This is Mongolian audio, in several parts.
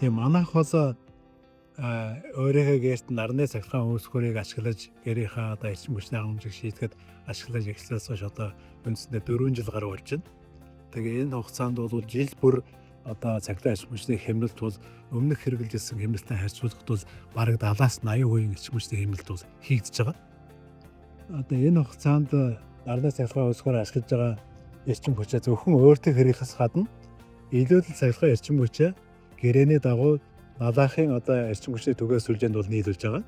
Тийм, манайх бол өөрийнхөө гэрт нарны цахилгаан үүсгүүрийг ашиглаж гэрийнхээ одоо эрчим хүчний хангамжийг шийдэхэд ашиглаж эхэлснээс хойш одоо үндсэндээ 4 жил гаруй болж байна. Тэгээ энэ хугацаанд бол жил бүр одоо цахилгаан эрчим хүчний хэмнэлт бол өмнөх хэрэглэж ирсэн хэмнэлттэй харьцуулахад бол бараг 70-аас 80% эрчим хүчний хэмнэлт бол хийгдэж байгаа. Одоо энэ хугацаанд нарны цахилгаан үүсгүүр ашиглаж байгаа эрчим хүчээ зөвхөн өөртөө хэрэглэхээс гадна илүү л цахилгаан эрчим хүчээ гэрээний дагуу Налаахын одоо эрчим хүчний түгээн сүлжээнд бол нийлүүлж байгаа.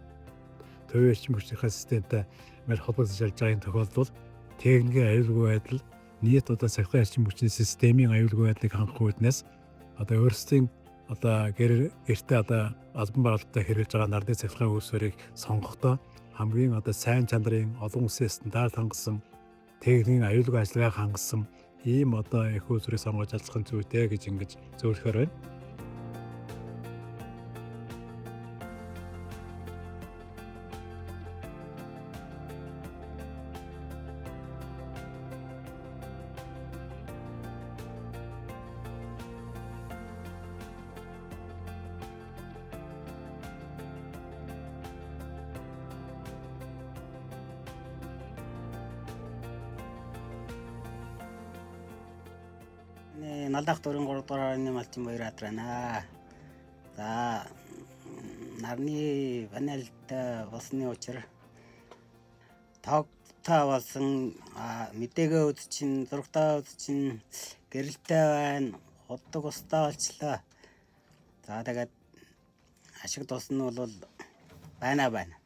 Төвийн эрчим хүчнийхээ системтэй мэл холбогдож ажиллаж байгаа энэ тохиолдолд техникийн аюулгүй байдал, нийт одоо цахилгаан эрчим хүчний системийн аюулгүй байдлыг хангах үүднээс одоо өөрсдийн одоо гэр гэртээ одоо албан байгуулалтаа хэрэглэж байгаа нарны цахилгаан үүсвэрийг сонгохдоо хамгийн одоо сайн чанарын, олон улсын стандарт хангасан, техникийн аюулгүй ажиллагааг хангасан ийм одоо их үүсвэрийг сонгож ажиллах нь зүйтэй гэж ингэж зөвлөхөөр байна. Налдаах дөрвөн 3 дугаар орны малчин баяр хатраа. За, нарны панелтай болсны учир тогтой болсон, мэдээгээ үзчин, зурагтаа үзчин, гэрэлтэй байна, худдаг устай болчлоо. За, тэгээд ашиг тус нь бол байна байна.